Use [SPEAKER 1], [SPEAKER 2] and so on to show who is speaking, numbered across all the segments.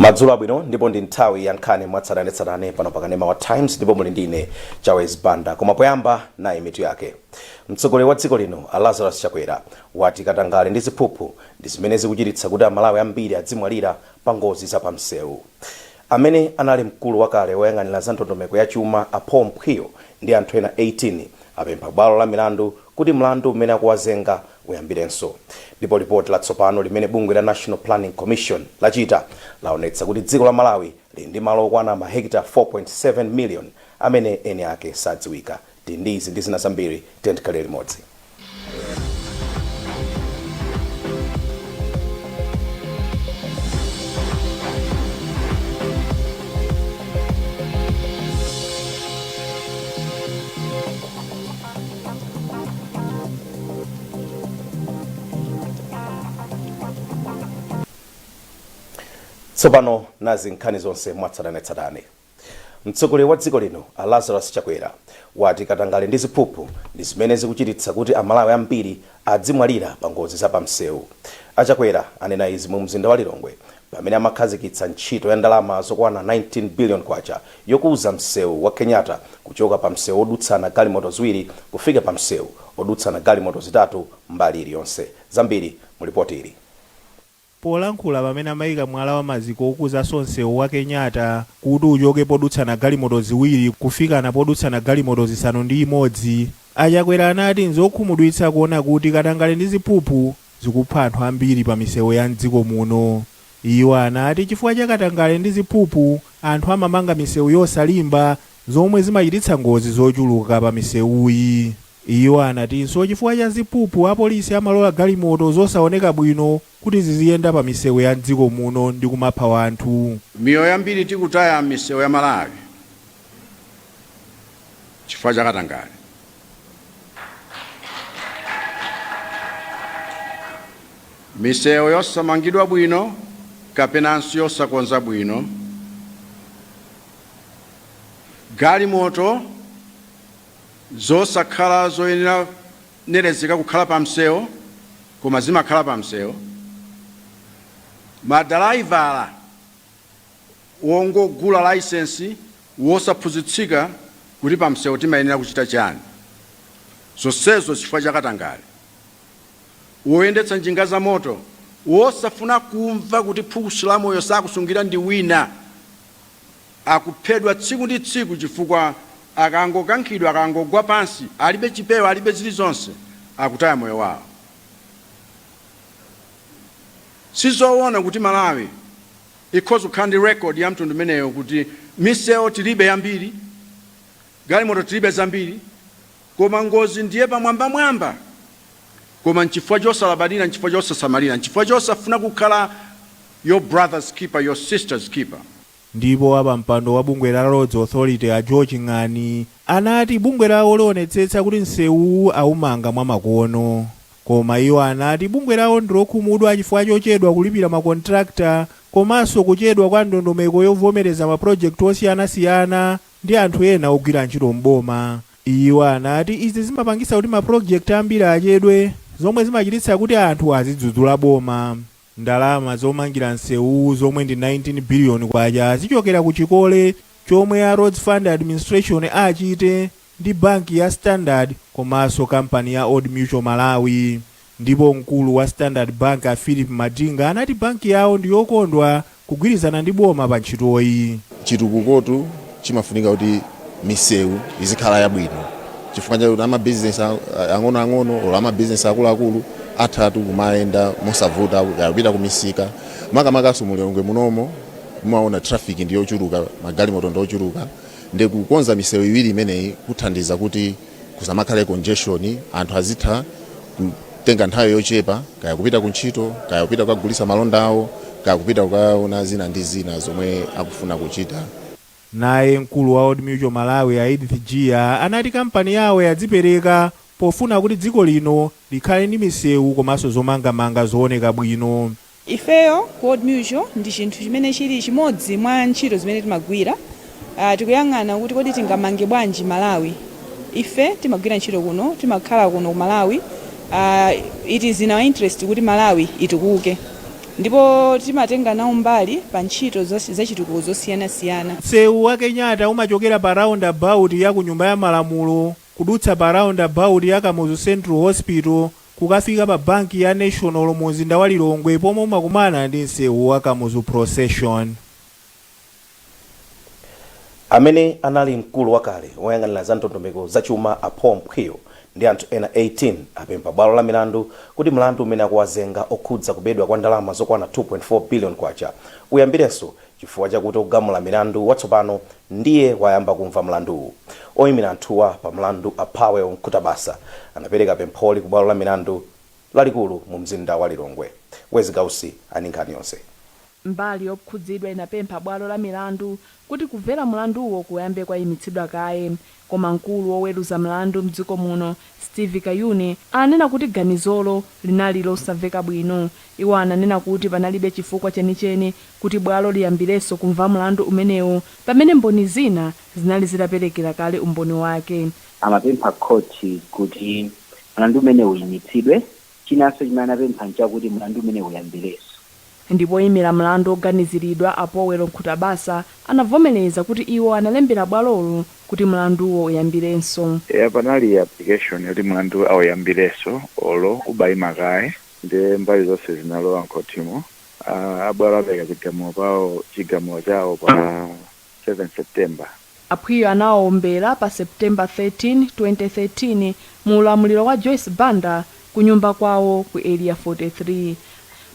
[SPEAKER 1] Madzulo abwino, ndipo ndi nthawi ya nkhani mwatsatanetsatane pano pakanema wa Times, ndipo muli ndine Chawez Banda. Koma poyamba, nayi mitu yake. Mtsogoleri wa dziko lino a Lazarus Chakwera wati katangale ndi ziphuphu ndi zimene zikuchititsa kuti Amalawi ambiri adzimwalira pa ngozi za pamsewu. Amene anali mkulu wakale woyang'anira za ndondomeko ya chuma a Paul Mphwiyo ndi anthu ena 18 apempha bwalo la milandu kuti mlandu umene akuwazenga uyambirenso. Ndipo lipoti latsopano limene bungwe la National Planning Commission lachita laonetsa kuti dziko la Malawi lili ndi malo okwana mahekita 4.7 million amene eni ake sadziwika. Tili ndi izi ndi zina zambiri, tiyeni tikhale limodzi. Tsopano nazi nkhani zonse mwatsatanetsatane. Mtsogoleri wa dziko lino a Lazarus Chakwera wati katangale ndi ziphuphu ndi zimene zikuchititsa kuti Amalawi ambiri adzimwalira pa ngozi za pamsewu. A Chakwera anena izi mu mzinda wa Lilongwe pamene amakhazikitsa ntchito ya ndalama zokwana 19 billion kwacha yokuza msewu wa Kenyatta kuchoka pa msewu odutsana galimoto ziwiri kufika pa msewu odutsana galimoto zitatu mbali iliyonse. Zambiri mu lipoti ili.
[SPEAKER 2] Polankhula pamene amayika mwala wa maziko okuzanso msewu wa Kenyatta kuti uchoke podutsana galimoto ziwiri kufikana podutsana galimoto zisanu ndi imodzi, a Chakwera anati nzokhumudwitsa kuona kuti katangale ndi ziphuphu zikupha anthu ambiri pa misewu ya m'dziko muno. Iwo anati chifukwa cha katangale ndi ziphuphu, anthu amamanga misewu yosalimba zomwe zimachititsa ngozi zochuluka pa misewuyi. Iwo anatinso chifukwa cha ziphuphu, apolisi amalola galimoto zosaoneka bwino kuti ziziyenda pa misewu ya m'dziko muno ndi kumapha anthu.
[SPEAKER 3] Miyoyo yambiri tikutaya m'misewu ya Malawi chifukwa cha katangale. Misewu yosamangidwa bwino kapenanso yosakonza bwino, galimoto zosakhala zoyenerezeka kukhala pa msewu koma zimakhala pa msewu, madalaivala wongogula laisensi wosaphunzitsika kuti pa msewu timayenera kuchita chani, zonsezo chifukwa cha katangale. Woyendetsa njinga za moto wosafuna kumva kuti phukusi la moyo sakusungira ndi wina akuphedwa tsiku ndi tsiku chifukwa akangokankhidwa, akangogwa pansi, alibe chipewa, alibe zilizonse, akutaya moyo wawo. Sizoona kuti Malawi ikhoza kukhala ndi record ya mtundu umeneyo, kuti misewu tilibe yambiri, galimoto tilibe zambiri, koma ngozi ndiye pamwambamwamba. Koma nchifukwa chosalabadira, nchifukwa chosasamalira, nchifukwa chosafuna kukhala your brother's keeper, your sister's keeper.
[SPEAKER 2] Ndipo wapampando wa bungwe la Roads Authority a Joe Ching'ani anati bungwe lawo lionetsetsa kuti msewuwu awumanga mwamakono. Koma iwo anati bungwe lawo ndilokhumudwa chifukwa chochedwa kulipira makontrakta komanso kuchedwa kwa ndondomeko yovomereza mapulojekiti osiyanasiyana ndi anthu ena ogwira ntchito m'boma. Iwo anati izi zimapangitsa kuti mapulojekiti ambiri achedwe, zomwe zimachititsa kuti anthu azidzudzula boma. Ndalama zomangira msewuwu, zomwe ndi 19 biliyoni kwacha, zichokera ku chikole chomwe a Roads Fund Administration achite ndi banki ya Standard komanso kampani ya Old Mutual Malawi. Ndipo mkulu wa Standard Bank a Philip Madinga anati banki yawo ndi yokondwa kugwirizana ndi boma pa ntchitoyi.
[SPEAKER 4] Chitukukotu chimafunika kuti misewu izikhala yabwino, chifukwa chakuti amabizinesi ang'onoang'ono olo amabizinesi akuluakulu athatu kumayenda mosavuta kupita kumisika. Makamakaso mu Lilongwe munomo mumaona traffic ndi yochuluka, magalimoto ndi ochuluka, ndi kukonza misewu iwiri imeneyi kuthandiza kuti kusamakhale congestion, anthu azitha kutenga nthawi yochepa, kaya kupita kuntchito, kaya kupita kukagulitsa malonda awo, kaya kupita kukaona zina ndi zina zomwe akufuna kuchita.
[SPEAKER 2] Naye mkulu wa Old Mutual Malawi a Edith Jiya anati kampani yawo yadzipereka pofuna kuti dziko lino likhale ndi misewu komanso zomangamanga zooneka bwino.
[SPEAKER 5] Ifeyo ku Old Mutual ndi chinthu chimene chili chimodzi mwa ntchito zimene timagwira. Tikuyang'ana kuti kodi tingamange bwanji Malawi. Ife timagwira ntchito kuno, timakhala kuno ku Malawi. It is in our interest kuti Malawi itukuke. Ndipo timatenga nawo mbali pa ntchito zachitukuko zosiyanasiyana.
[SPEAKER 2] Msewu wa Kenyatta umachokera pa roundabout ya ku Nyumba ya Malamulo, kudutsa pa roundabout ya Kamuzu Central Hospital, kukafika pa banki ya National mu mzinda wa Lilongwe, pomwe umakumana ndi msewu wa Kamuzu Procession.
[SPEAKER 1] Amene anali mkulu wakale woyang'anira za ndondomeko zachuma, a Paul Mphwiyo, ndi anthu ena 18 apempha bwalo la milandu kuti mlandu umene akuwazenga okhudza kubedwa kwa ndalama zokwana 2.4 billion kwacha uyambirenso, chifukwa chakuti ogamula milandu watsopano ndiye wayamba kumva mlanduwu. Oyimira anthuwa pa mlandu, a Powell Mkutabasa, anapereka pempholi ku bwalo la milandu lalikulu mu mzinda wa Lilongwe. Wezigausi ali nkhani yonse.
[SPEAKER 6] Mbali yokhudzidwa inapempha bwalo la milandu kuti kumvera mlanduwo kuyambe kwayimitsidwa kaye, koma mkulu woweruza mlandu mdziko muno, Steve Kayuni, ananena kuti ganizolo linali losamveka bwino. Iwo ananena kuti panalibe chifukwa chenicheni kuti bwalo liyambirenso kumva mlandu umenewu pamene mboni zina zinali zitaperekera kale umboni wake.
[SPEAKER 7] Amapempha khoti kuti mlandu umene uyimitsidwe. Chinanso chimene anapempha nchakuti mlandu umene uyambirenso.
[SPEAKER 6] Ndipo oyimira mlandu oganiziridwa, a Powell Mkutabasa, anavomereza kuti iwo analembera bwalolo kuti mlanduwo uyambirenso.
[SPEAKER 8] Ya, panali application yoti mlandu awuyambirenso olo ubayima kaye, ndiye mbali zonse zinalowa mkhotimo. Abwalo apereka chigamulo pawo, chigamulo chawo pa 7 September.
[SPEAKER 6] A Phwiyo anawawombera pa September 13, 2013 mu ulamuliro wa Joyce Banda ku nyumba kwawo ku Area 43.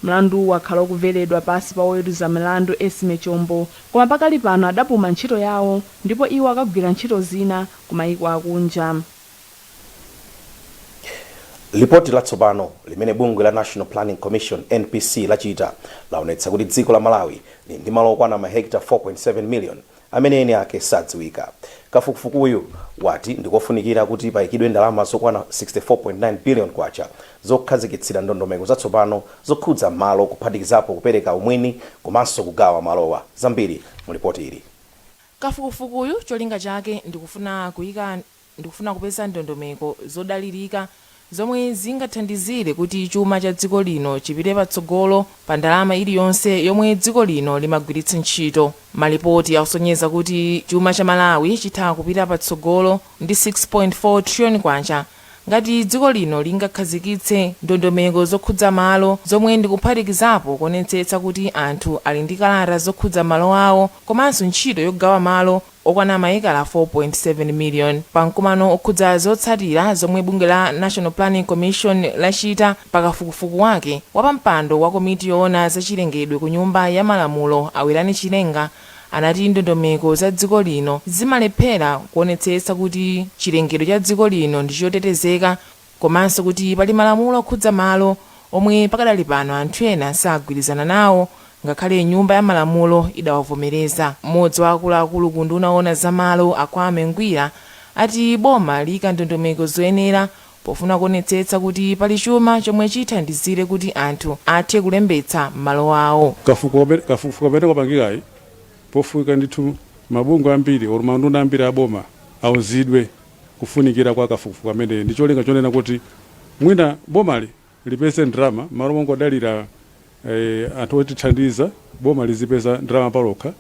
[SPEAKER 6] Mlandu wakhala ukuveredwa pasi pa woweruza milandu Esme Chombo, koma pakali pano adapuma ntchito yawo ndipo iwo akagwira ntchito zina ku mayiko akunja.
[SPEAKER 1] Lipoti latsopano limene bungwe la National Planning Commission, NPC, lachita laonetsa kuti dziko la Malawi lili ndi malo okwana mahekita 4.7 million amene eni ake sadziwika. Kafukufukuyu wati ndikofunikira kuti payikidwe ndalama zokwana 64.9 billion kwacha zokhazikitsira ndondomeko zatsopano zokhudza malo, kuphatikizapo kupereka umwini komanso kugawa malowa. Zambiri mu lipoti ili.
[SPEAKER 9] Kafukufukuyu cholinga chake ndikufuna kupeza ndondomeko zodalirika zomwe zingathandizire kuti chuma cha dziko lino chipite patsogolo pa ndalama iliyonse yomwe dziko lino limagwiritsa ntchito. Malipoti akusonyeza kuti chuma cha Malawi chitha kupita patsogolo ndi 6.4 trillion kwacha ngati dziko lino lingakhazikitse ndondomeko zokhudza malo, zomwe ndikuphatikizapo kuonetsetsa kuti anthu ali ndi kalata zokhudza malo awo, komanso ntchito yogawa malo okwana maekala 4.7 million. Pamkumano okhudza zotsatira zomwe bungwe la National Planning Commission lachita pakafukufuku wake, wapampando wa komiti yoona zachilengedwe ku Nyumba ya Malamulo, a Werani Chilenga, anati ndondomeko za dziko lino zimalephera kuonetsetsa kuti chilengedwe cha dziko lino ndi chotetezeka, komanso kuti pali malamulo okhudza malo omwe pakadali pano anthu ena sagwirizana nawo ngakhale Nyumba ya Malamulo idawavomereza. Mmodzi wa akuluakulu ku unduna oona za malo, a Kwame Ngwira, ati boma liyika ndondomeko zoyenera pofuna kuonetsetsa kuti pali chuma chomwe chithandizire kuti anthu athe kulembetsa malo awo.
[SPEAKER 10] Kafukufuku kamene kapangikayi, pofunika ndithu mabungwe ambiri or maunduna ambiri aboma auzidwe kufunikira kwa kafukufuku ameneyi, ndi cholinga chonena kuti mwina bomali lipeze ndalama malo mongodalira anthu otithandiza. Boma lizipeza ndalama palokha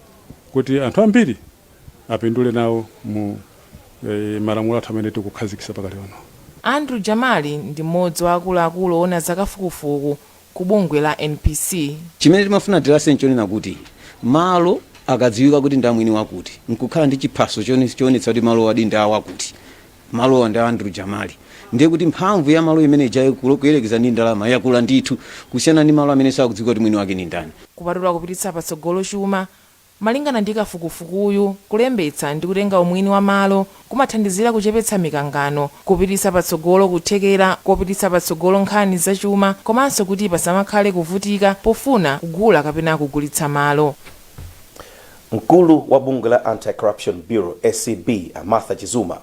[SPEAKER 10] kuti anthu ambiri apindule nawo mu malamulo athu amene tikukhazikitsa pakali pano.
[SPEAKER 9] Andrew Jamali ndi mmodzi wa akuluakulu oona zakafukufuku ku bungwe la NPC.
[SPEAKER 11] Chimene timafuna tilase nchonena kuti malo akadziwika kuti ndi amwini wakuti, nkukhala ndi chiphaso choonetsa kuti malo adi ndi awakuti, malowa ndi a Andrew Jamali, ndiye kuti mphamvu ya malo imene ijayo kuyerekeza ndi ndalama yakula ndithu, kusiyana ndi malo amene sakudziwika kuti mwini wake ndi ndani.
[SPEAKER 9] Kupatula kupititsa patsogolo chuma, malingana ndi kafukufukuyu, kulembetsa ndi kutenga umwini wa malo kumathandizira kuchepetsa mikangano, kupititsa patsogolo kuthekera kopititsa patsogolo nkhani zachuma, komanso kuti pasamakhale kuvutika pofuna kugula kapena kugulitsa malo.
[SPEAKER 1] Mkulu wa bungwe la Anti-Corruption Bureau, ACB, a Martha Chizuma,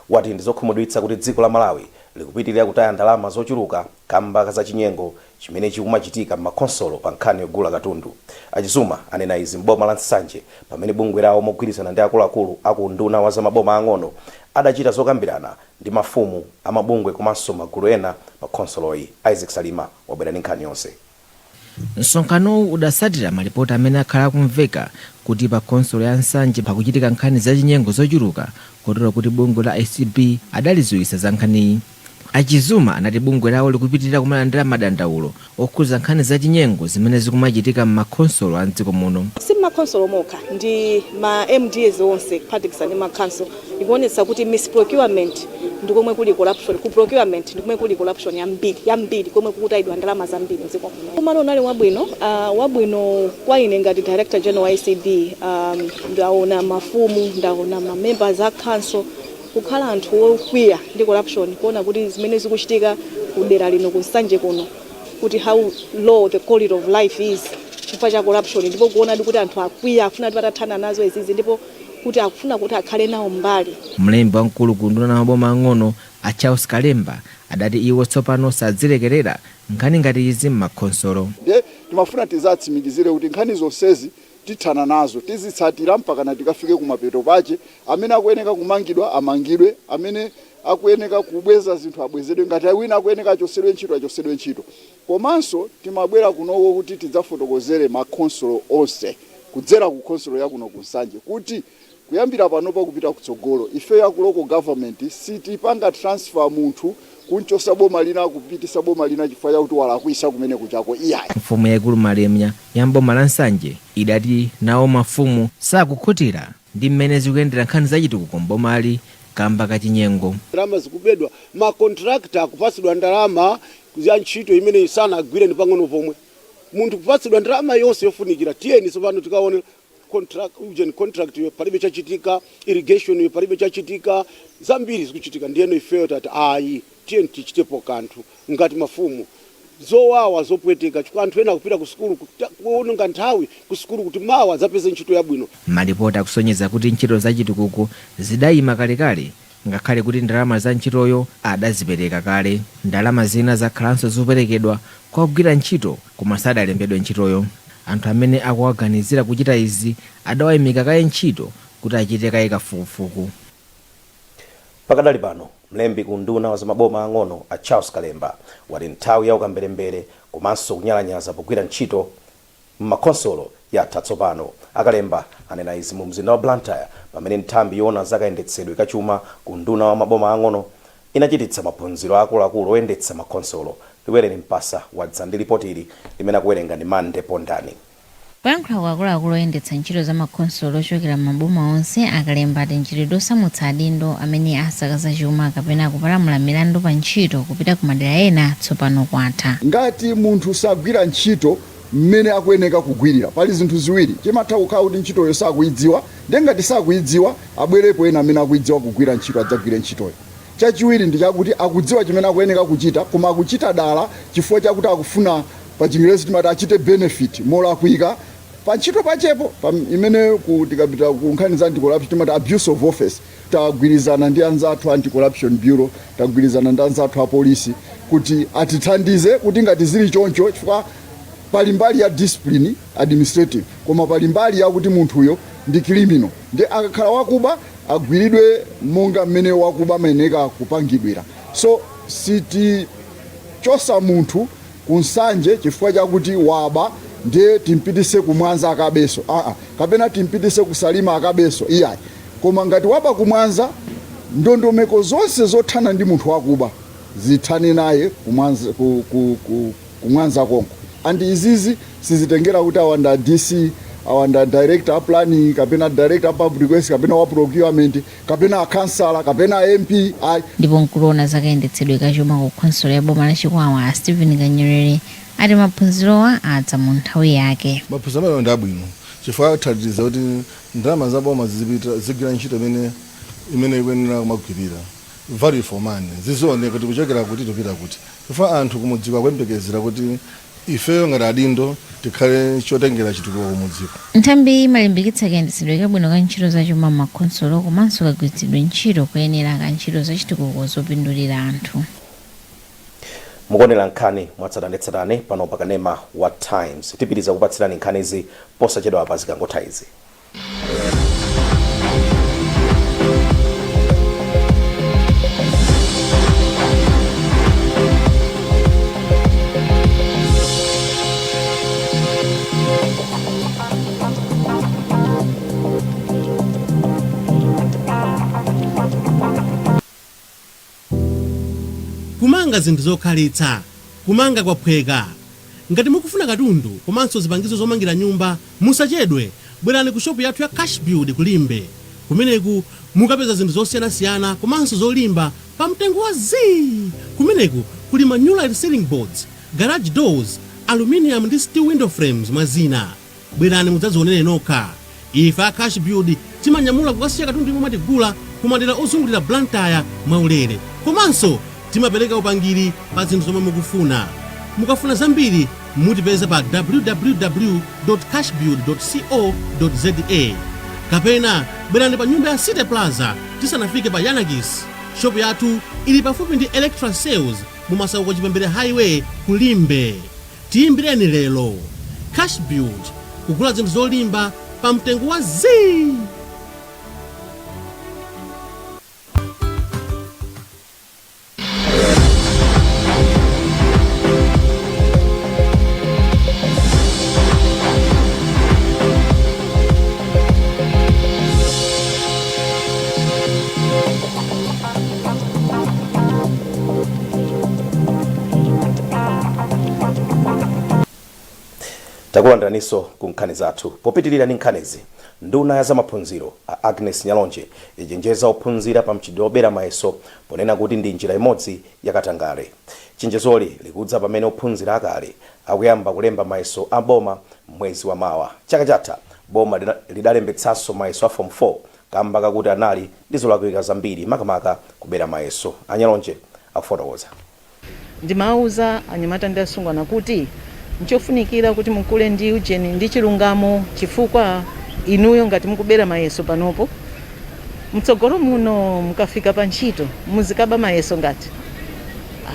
[SPEAKER 1] wati ndizokhumudwitsa kuti dziko la Malawi likupitirira kutaya ndalama zochuluka kamba za chinyengo chimene chikumachitika m'makhonsolo pa nkhani yogula katundu. A Chizuma anena izi m'boma la Nsanje pamene bungwe lawo, mogwirizana ndi akuluakulu aku unduna wa zamaboma ang'ono, adachita zokambirana ndi mafumu, amabungwe komanso magulu ena pa khonsoloyi. Isaac Salima wabwera ndi nkhani yonse.
[SPEAKER 12] Msonkhanowu udatsatira malipoti amene akhala akumveka kuti pa khonsolo ya Nsanje pakuchitika nkhani zachinyengo zochuluka, kotero kuti bungwe la ACB adalidziwitsa za nkhaniyi. A Chizuma anati bungwe lawo likupitirira kumalandira madandaulo okhudza nkhani zachinyengo zimene zikumachitika m'makhonsolo a mdziko muno.
[SPEAKER 5] Si mmakhonsolo mokha, ndi ma MDAs onse kuphatikiza ndi ma council. Ikuonetsa kuti misprocurement ndikomwe kuli corruption, ku procurement ndikomwe kuli corruption yambiri yambiri, komwe kukutayidwa ndalama zambiri mdziko muno. Mkumano unali wabwino, wabwino kwa ine ngati Director General wa ACB. Ndaona mafumu, ndaona ma members a council kukhala anthu okwiya ndi corruption, kuona kuti zimene zikuchitika ku dera lino, ku Nsanje kuno, kuti how low the quality of life is chifukwa cha corruption, ndipo kuonadi kuti anthu akwiya, afuna kuti patathana nazo izizi, ndipo kuti akufuna kuti akhale nawo mbali.
[SPEAKER 12] Mlembi wamkulu ku unduna wa maboma ang'ono a Charles Kalemba adati iwo tsopano sadzilekerera nkhani ngati izi m'makhonsolo.
[SPEAKER 13] Ndiye timafuna tidzatsimikizire kuti nkhani zonsezi tithana nazo, tizitsatira mpakana tikafike kumapeto pache. Amene akuyeneka kumangidwa amangidwe, amene akuyeneka kubweza zinthu abwezedwe, ngati wina akuyeneka achosedwe ntchito achosedwe ntchito. Komanso timabwera kunoko kuti tidzafotokozere makhonsolo onse kudzera ku khonsolo yakuno ku Nsanje kuti kuyambira panopa kupita kutsogolo, ife ya ku local government sitipanga transfer munthu kunchosa boma lina kupitisa boma lina chifukwa chakuti walakwisa kumene kuchako, iyayi.
[SPEAKER 12] Mfumu yaikulu Malemya ya mboma la Nsanje idati nawo mafumu sakukhutira ndi mmene zikuyendera nkhani zachitukuko mbomali kamba kachinyengo.
[SPEAKER 14] Ndalama zikubedwa, ma contractor akupatsidwa ndalama ya ntchito imene sanagwire ndi pang'ono pomwe. Munthu kupatsidwa ndalama yonse yofunikira. Tiyeni tsopano tikaone contract, ujeni contract yo palibe chachitika, irrigation yo palibe chachitika, zambiri zikuchitika. Ndiyeno ifeyo tati ayi, tiyeni tichitepo kanthu ngati mafumu. Zowawa, zopweteka, chifukwa anthu ena akupita ku sukulu, kuononga nthawi ku sukulu kuti mawa adzapeze ntchito yabwino.
[SPEAKER 12] Malipoti akusonyeza kuti ntchito zachitukuko zidayima kalekale ngakhale kuti ndalama za ntchitoyo adazipereka kale. Ndalama zina zakhalanso zikuperekedwa kwa ogwira ntchito koma sadalembedwe ntchitoyo. Anthu amene akuwaganizira kuchita izi adawayimika kaye ntchito kuti achite kaye kafukufuku.
[SPEAKER 1] Pakadali pano, mlembi ku unduna wa zamaboma ang'ono a Charles Kalemba wati nthawi ya ukamberembere komanso kunyalanyaza pogwira ntchito m'makhonsolo yatha tsopano. A Kalemba anena izi mu mzinda wa Blantyre pamene nthambi yoona zakayendetsedwe kachuma ku unduna wa maboma ang'ono inachititsa maphunziro akuluakulu oyendetsa makhonsolo. Liwereni Mpasa wadza ndi lipoti ili limene akuwerenga ndi Mande Pondani.
[SPEAKER 15] Poyankhula kwa akuluakulu oyendetsa ntchito za makhonsolo ochokera m'maboma onse, a Kalemba ati mchitidwe osamutsa adindo amene asakaza chuma kapena kupalamula milandu pa ntchito kupita ku madera ena tsopano kwatha.
[SPEAKER 13] Ngati munthu sagwira ntchito mmene akuyeneka kugwirira, pali zinthu ziwiri: chimatha kukhala kuti ntchitoyo sakuidziwa, ndiye ngati sakuidziwa abwerepo ena amene akuidziwa kugwira ntchito adzagwire ntchitoyo. Chachiwiri ndi chakuti akudziwa chimene akuyeneka kuchita koma akuchita dala chifukwa chakuti akufuna, pa Chingerezi timati, achite benefit molakwika pa ntchito pachepo pa imene tikapita ku nkhani za anti-corruption timati abuse of office. Tagwirizana ndi anzathu Anti-Corruption Bureau, tagwirizana ndi anzathu apolisi kuti atithandize kuti ngati zili choncho, chifukwa pali mbali ya discipline administrative koma pali mbali yakuti munthuyo ndi criminal, ndi akakhala wakuba agwiridwe monga mmene wakuba amayeneka kupangidwira. So sitichosa munthu ku Nsanje chifukwa chakuti waba ndiye timpitise ku Mwanza akabenso, aa, kapena timpitise ku Salima akabenso, iyayi. Koma ngati waba ku Mwanza, ndondomeko zonse zothana ndi munthu wakuba zithane naye ku Mwanza, ku Mwanza konko. And izizi sizitengera kuti awa nda DC, awa nda director a planning, kapena director a public works, kapena wa procurement, kapena akansala, kapena MP, ayi.
[SPEAKER 15] Ndipo mkulu woona zakayendetsedwe kachuma ku khonsolo ya boma la Chikwawa a Stephen Kanyerere ati maphunzirowa adza mu nthawi yake.
[SPEAKER 16] Maphunziro amenewa ndi abwino chifukwa athandiza kuti ndalama za boma zizipita, zigwira ntchito imene ikuyenera kumagwirira, value for money, zizioneka kuti kuchokera kuti tupita kuti, chifukwa anthu kumudziko akuyembekezera kuti ifeyo ngati adindo tikhale chotengera chitukuko kumudziko.
[SPEAKER 15] Nthambi imalimbikitsa kayendetsedwe kabwino ka ntchito zachuma m'makhonsolo komanso kagwiritsidwe ntchito koyenera ka ntchito zachitukuko zopindulira anthu.
[SPEAKER 1] Mukuonera nkhani mwatsatanetsatane pano pa kanema wa Times. Tipitiriza kupatsirani nkhanizi posachedwa pa zikangotha izi.
[SPEAKER 17] Tikumanga zinthu zokhalitsa. Kumanga kwaphweka. Ngati mukufuna katundu komanso zipangizo zomangira nyumba, musachedwe, bwerani ku shopu yathu ya Cash Build ku Limbe. Kumeneku mukapeza zinthu zosiyanasiyana komanso zolimba pa mtengo wa zii. Kumeneku kuli ma new light ceiling boards, garage doors, aluminium ndi steel window frames, mwa zina. Bwerani mudzadzionere nokha. Ife a Cash Build timanyamula kukasiya katundu yemwe mwatigula ku madera ozungulira Blantyre mwaulere, komanso timapereka upangiri pa zinthu zomwe mukufuna. Mukafuna zambiri, mutipeza pa www cashbuild co za, kapena bwerani pa nyumba ya City Plaza tisanafike pa Yanakis. Shopu yathu ili pafupi ndi Electra Sales mu Masauko Chipembere Highway ku Limbe. Tiyimbireni lero. Cash Build, kugula zinthu zolimba pa mtengo wa zii.
[SPEAKER 1] Takulandiraninso ku nkhani zathu. Popitirira ndi nkhanizi, nduna ya zamaphunziro a Agnes Nyalonje ichenjeza ophunzira pa mchitidwe obera mayeso, ponena kuti ndi njira imodzi yakatangale. Chenjezoli likudza pamene ophunzira akale akuyamba kulemba mayeso a boma mwezi wa mawa. Chaka chatha boma lidalembetsanso mayeso a Form 4 kamba kakuti anali ndi zolakwika zambiri, makamaka kubera mayeso. A Nyalonje akufotokoza.
[SPEAKER 18] Ndimawuza anyamata ndi asungwana kuti nchofunikira kuti mukule ndi ujeni ndi chilungamo, chifukwa inuyo ngati mukubera mayeso panopo, mtsogolo muno mukafika pa ntchito muzikaba mayeso ngati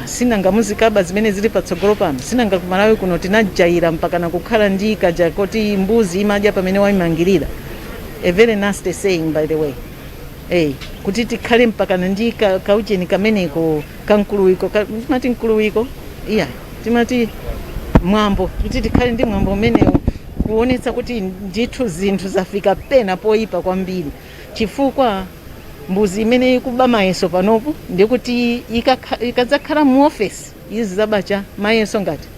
[SPEAKER 18] sinanga muzikaba zimene zili patsogolo pano. Sinanga kumalawi kuno tinajayira mpakana kukhala ndi kaja koti mbuzi imadya pamene wayimangirira, a very nasty saying, by the way. Kuti tikhale mpakana ndi kaujeni kameneko kamkuluwiko timati mkuluwiko, iya, timati mwambo, kuti tikhale ndi mwambo umenewu kuonetsa kuti ndithu zinthu zafika pena poyipa kwambiri, chifukwa mbuzi imene ikuba mayeso panopo ndikuti ikadzakhala mu ofesi izizabacha mayeso ngati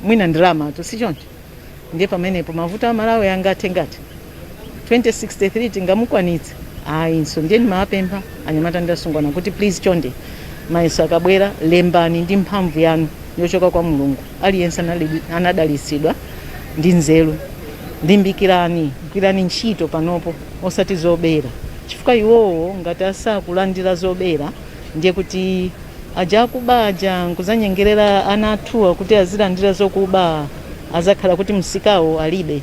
[SPEAKER 18] mwina ndalama tu, sichoncho? Ndiye pamenepo mavuto a Malawi angathe ngati 2063 tingamukwanitse? Ayinso. Ndiye ndimawapempha anyamata ndi asungwana kuti please, chonde, mayeso akabwera lembani ndi mphamvu yanu yochoka kwa Mulungu. Aliyense anadalitsidwa ndi nzeru. Limbikirani, gwirani ntchito panopo, osati zobera, chifukwa iwowo ngati asakulandira zobera, ndiye kuti aja akuba aja nkuzanyengerera ana athuwa kuti azilandira zokuba, azakhala kuti msikawo alibe.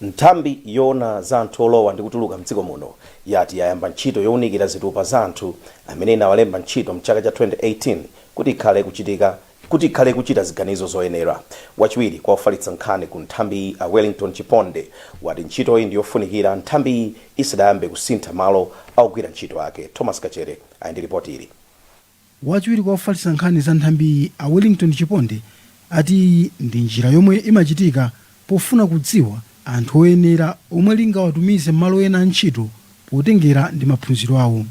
[SPEAKER 1] Nthambi yoona za anthu olowa ndi kutuluka mdziko muno yati yayamba ntchito yowunikira zitupa za anthu amene inawalemba ntchito mchaka cha 2018 kuti ikhale kuchita ziganizo zoyenera. Wachiwiri kwa ofalitsa nkhani ku nthambiyi a Wellington Chiponde wati ntchitoyi ndi yofunikira nthambiyi isadayambe kusintha malo akugwira ntchito ake. Thomas Kachere ali ndi ripoti ili.
[SPEAKER 19] Wachiwiri kwa ofalitsa nkhani za nthambiyi a Wellington Chiponde ati iyi ndi njira yomwe imachitika pofuna kudziwa anthu oyenera omwe lingawatumize malo ena a ntchito potengera ndi maphunziro awo.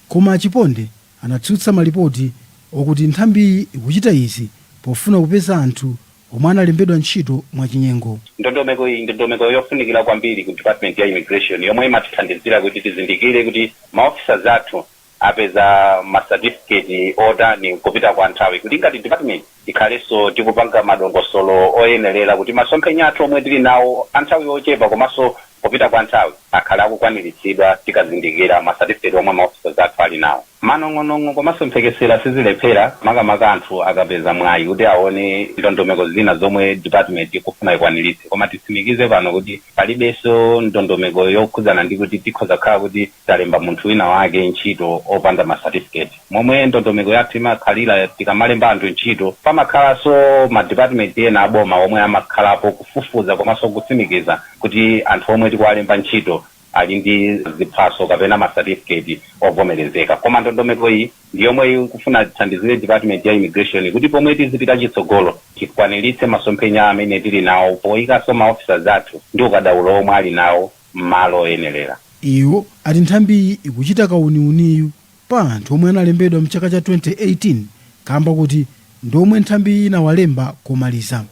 [SPEAKER 19] Koma a Chiponde anatsutsa malipoti okuti nthambiyi ikuchita izi pofuna kupeza anthu omwe analembedwa ntchito mwachinyengo.
[SPEAKER 20] Ndondomeko iyi ndondomeko yofunikira kwambiri ku department ya immigration, yomwe imatithandizira kuti tizindikire kuti ma officers athu apeza ma certificate otani kupita kwa nthawi, kuti ngati department tikhalenso tikupanga madongosolo oyenerera kuti masomphenya athu omwe tili nawo a nthawi yochepa komanso kupita kwa nthawi akhale akukwaniritsidwa, tikazindikira ma certificate omwe ma officers athu ali nawo. Manong'onong'o komanso mphekesera sizilephera, makamaka anthu akapeza mwayi kuti aone ndondomeko zina zomwe department ikufuna ikwaniritse. Koma titsimikize pano kuti palibenso ndondomeko yokhudzana ndi kuti tikhoza kukhala kuti talemba munthu wina wake ntchito opanda ma certificate. Momwe ndondomeko yathu imakhalira, tikamalemba anthu ntchito pamakhalanso ma department ena aboma omwe amakhalapo kufufuza komanso kutsimikiza kuti anthu omwe tikuwalemba ntchito ali ndi ziphaso kapena ma certificate ovomerezeka. Koma ndondomeko iyi ndi yomwe ikufuna tithandizire department ya immigration kuti pomwe tizipita chitsogolo tikwaniritse masomphenya amene tili nawo, poyikanso ma officers athu ndi ukadaulo omwe ali nawo m'malo oyenerera.
[SPEAKER 19] Iwo ati nthambiyi ikuchita kauniuniyu pa anthu omwe analembedwa mchaka cha 2018, kamba kuti ndi omwe nthambi inawalemba komaliza.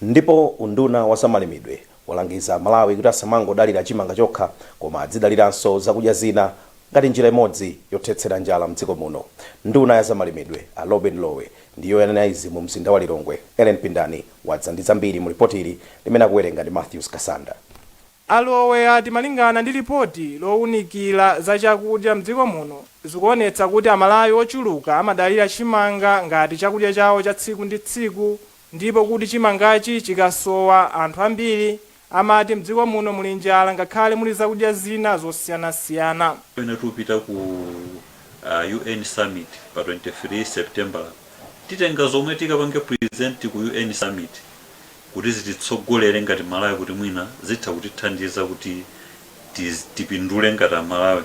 [SPEAKER 1] Ndipo unduna wa zamalimidwe walangiza Malawi kuti asamangodalira chimanga chokha, koma adzidaliranso zakudya zina ngati njira imodzi yothetsera njala mdziko muno. Nduna ya zamalimidwe a Lobin Lowe ndiyo yanena izi mu mzinda wa Lilongwe. Ellen Pindani wadza ndi zambiri mu ripoti ili limene akuwerenga ndi Matthews Kasanda.
[SPEAKER 21] A Lowe ati malingana ndi lipoti lowunikira za chakudya mdziko muno, zikuonetsa kuti Amalawi ochuluka amadalira chimanga ngati chakudya chawo cha tsiku ndi tsiku, ndipo kuti chimangachi chikasowa anthu ambiri amati mdziko muno muli njala ngakhale muli zakudya zina zosiyanasiyana.
[SPEAKER 22] Pamene tikupita ku UN summit pa 23 September, titenga zomwe tikapange present ku UN summit kuti zititsogolere ngati Malawi, kuti mwina zitha kutithandiza kuti tipindule ngati Amalawi.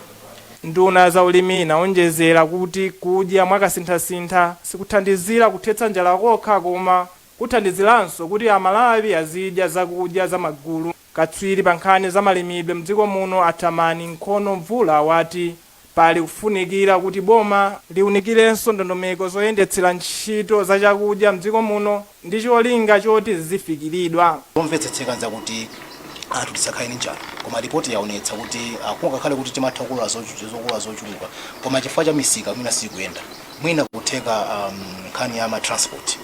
[SPEAKER 21] Nduna za ulimi inaonjezera kuti kudya mwakasinthasintha sikuthandizira kuthetsa njala kokha, koma kuthandiziranso kuti Amalawi azidya zakudya zamagulu. Katswiri pa nkhani za malimidwe mdziko muno Athamani Nkhono Mvula wati pali kufunikira kuti boma liwunikirenso ndondomeko zoyendetsera ntchito za chakudya mdziko muno ndi cholinga choti zizifikiridwa.
[SPEAKER 23] Zomvetsetseka nzakuti anthu tisakhale ndi njala, koma ripoti yaonetsa kuti kungakhale kuti timatha kukolola zokolola zochuluka, koma chifukwa cha misika mwina sikuyenda, mwina kutheka nkhani ya ma transport,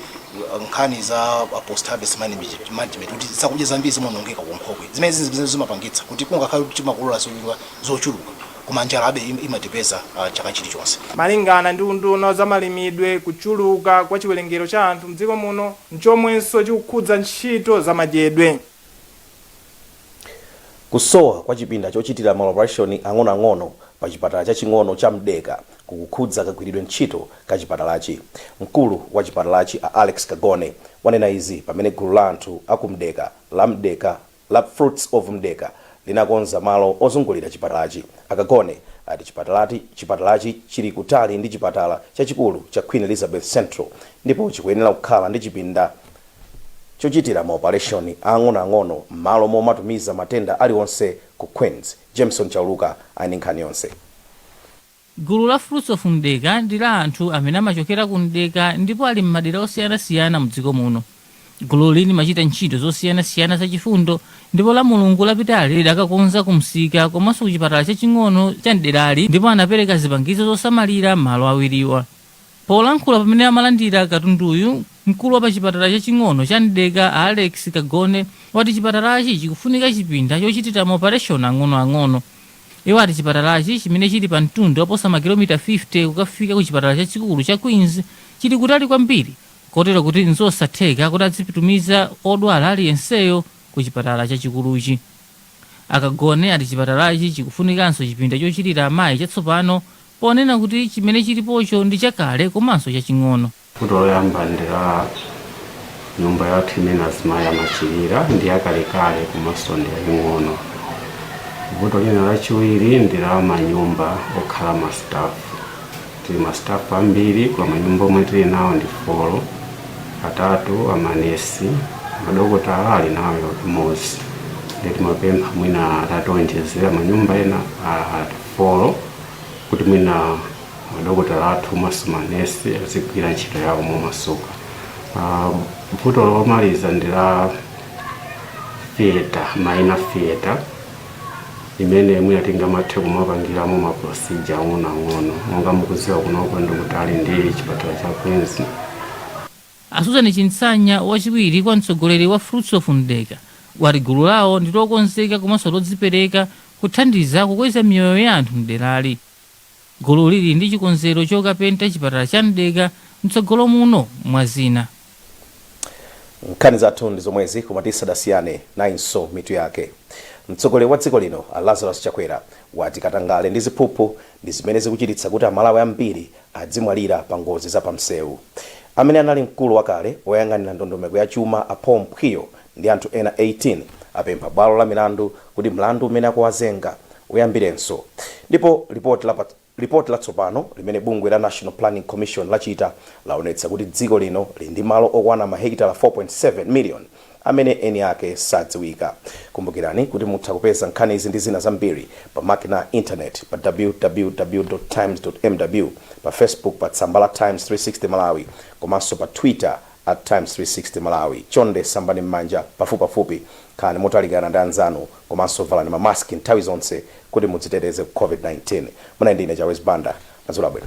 [SPEAKER 23] nkhani za post harvest management, kuti zakudya zambiri zimaonongeka ku nkhokwe, zimene zimapangitsa kuti kungakhale kuti timakolola zochuluka, koma njala abe imatipeza chaka chilichonse.
[SPEAKER 21] Malingana ndi unduna za malimidwe, kuchuluka kwa chiwerengero cha anthu mdziko muno nchomwenso chikukhudza ntchito za madyedwe.
[SPEAKER 1] Kusowa kwa chipinda chochitira maoperation ang'onoang'ono pa chipatala chaching'ono cha Mdeka kukukhudza kagwiridwe ntchito ka chipatalachi. Mkulu wa chipatalachi a Alex Kagone wanena izi pamene gulu la anthu aku Mdeka la Mdeka la Fruits of Mdeka linakonza malo ozungulira chipatalachi. Akagone ati chipatalachi chili kutali ndi chipatala chachikulu cha Queen Elizabeth Central ndipo chikuyenera kukhala ndi chipinda chochitira maoperation ang'onoang'ono m'malo momatumiza matenda aliwonse ku Queens. Jameson Chauluka ali ndi nkhani yonse.
[SPEAKER 24] Gulu la Fruits of Mdeka ndi la anthu amene amachokera ku Mdeka ndipo ali m'madera osiyanasiyana mdziko muno. Gululi limachita ntchito zosiyanasiyana zachifundo ndipo la Mulungu lapitali lidakakonza ku msika komanso ku chipatala chaching'ono cha mderali ndipo anapereka zipangizo zosamalira malo awiriwa. Polankhula pamene amalandira katunduyu, mkulu wa pa chipatala chaching'ono cha Mdeka a Alex Kagone wati chipatalachi chikufunika chipinda chochitira maopareshoni ang'onoang'ono. Iwo ati chipatalachi, chimene chili pa mtunda oposa makilomita 50 kukafika ku chipatala chachikulu cha Queens, chili kutali kwambiri kotero kuti nzosatheka kuti adzitumiza odwala aliyenseyo ku chipatala chachikuluchi. A Kagone ati chipatalachi chikufunikanso chipinda chochilira amayi chatsopano ponena kuti chimene chilipocho ndi chakale komanso chaching'ono.
[SPEAKER 25] Vuto loyamba ndi la nyumba yathu imene azimayi amachilira, ndi yakalekale komanso ndi yaying'ono. Vuto lina lachiwiri ndi la manyumba okhala ma staff. Tili ma staff ambiri, koma manyumba omwe tili nawo ndi four, atatu amanesi, madokotala ali nawo imodzi. Ndiye timapempha mwina atationjezera manyumba ena a four kuti mwina madokotala athu komanso manesi azigwira ntchito yawo momasuka. Vuto lomaliza ndi la theatre, minor theatre, imene mwina tingamathe kumapangiramo ma procedure ang'onoang'ono. Monga mukudziwa, kunoko ndi kutali ndi chipatala cha Queens.
[SPEAKER 24] A Susan Chinsanya, wachiwiri kwa mtsogoleri wa Fruits of Mdeka, wati gulu lawo ndi lokonzeka komanso lodzipereka kuthandiza kukweza miyoyo ya anthu mderali. Gulu lili ndi chikonzero chokapenta chipatala cha Mdeka mtsogolo muno, mwa zina.
[SPEAKER 1] Nkhani zathu ndi zomwezi, koma tisadasiyane, nayinso mitu yake. Mtsogoleri wa dziko lino a Lazarus Chakwera wati katangale ndi ziphuphu ndi zimene zikuchititsa kuti Amalawi ambiri adzimwalira pa ngozi za pamsewu. Amene anali mkulu wakale woyang'anira ndondomeko ya chuma a Paul Mphwiyo ndi anthu ena 18 apempha bwalo la milandu kuti mlandu umene akuwazenga uyambirenso. Ndipo lipoti la Lipoti latsopano limene bungwe la National Planning Commission lachita laonetsa kuti dziko lino lili ndi malo okwana mahekitala 4.7 million amene eni ake sadziwika. Kumbukirani kuti mutha kupeza nkhani izi ndi zina zambiri pa makina a internet pa www times mw, pa Facebook pa tsamba la Times 360 Malawi, komanso pa Twitter @Times360Malawi. Chonde sambani m'manja pafupipafupi, khalani motalikana ndi anzanu, komanso valani mamaski nthawi zonse kuti mudziteteze ku COVID-19. Munali ndi ine Chawezi Banda. Madzulo abwino.